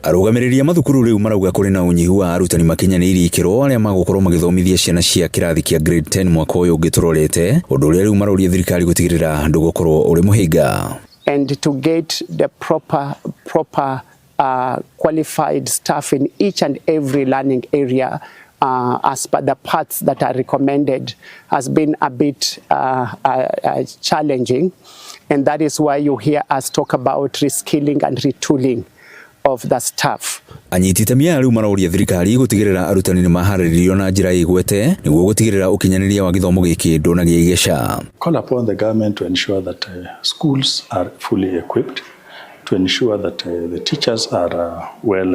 Arũgamĩrĩri a mathukuru rĩu marauga kũrĩ na ũnyihu wa arutani makinyanĩirie ikĩro arĩa magũkorwo magĩthomithia ciana cia kĩrathi kĩa grade 10 mwaka ũyũ ũngĩ tũrorete, ũndũ ũrĩa rĩu maroria thirikari gũtigĩrĩra ndũgũkorwo ũrĩ mũhĩnga. And to get the proper qualified staff in each and every learning area as per the paths that are recommended has been a bit challenging. And that is why you hear us talk about reskilling and retooling of the staff. Anyiti itemi aya rĩu maroria thirikari gũtigĩrĩra arutani nĩ maharĩrĩirio na njĩra ĩgwete nĩguo gũtigĩrĩra ũkinyanĩria wa gĩthomo gĩkĩ ndũnagĩa igĩca. Call upon the government to ensure that schools are fully equipped, to ensure that the teachers are well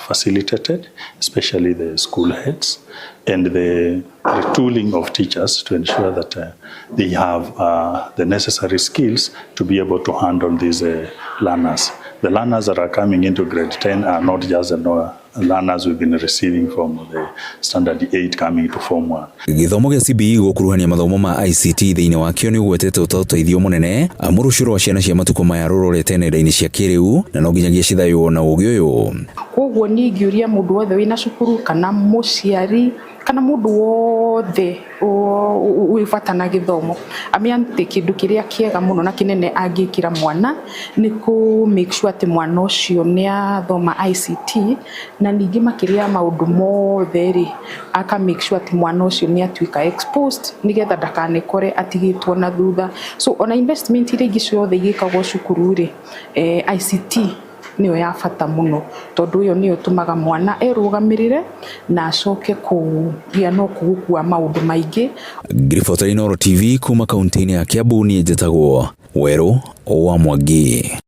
facilitated, especially the school heads, and the retooling of teachers to ensure that they have the necessary skills to be able to handle these learners. The learners that are coming into grade 10 are not just the learners we've been receiving from the standard 8 coming to form 1. Gĩthomo gĩa CBE gũkuruhania mathomo ma ICT thĩinĩ wakĩo nĩ ũgwetetwo ta ũteithio mũnene amu rũciũ rwa ciana cia matukũ maya rũrorete nenda-inĩ cia kĩrĩu na no nginyagia cithaywo na ũgĩ ũyũ. Koguo niĩ ingĩũria mũndũ wothe wĩna cukuru kana mũciari kana mũndũ wothe wĩ bata na gĩthomo amenye atĩ kĩndũ kĩrĩa kĩega mũno na kĩnene angĩkĩra mwana nĩ kũ make sure atĩ mwana ũcio nĩ athoma ICT, na ningĩ makĩria ya maũndũ mothe rĩ, aka make sure atĩ mwana ũcio nĩ atuĩka exposed nĩgetha ndakanekore atigĩtwo na thutha. So ona investment iria ingĩ ciothe igĩkagwo cukuru rĩ, ICT nĩyo ya bata mũno tondũ ĩyo nĩyo ĩtũmaga mwana erũgamĩrĩre na acoke kũgĩa na ũkuũku wa maũndũ maingĩ. Ngiribota Inooro TV kuma kaunti-inĩ ya Kiambu, niĩ njĩtagwo Werũ wa Mwangi.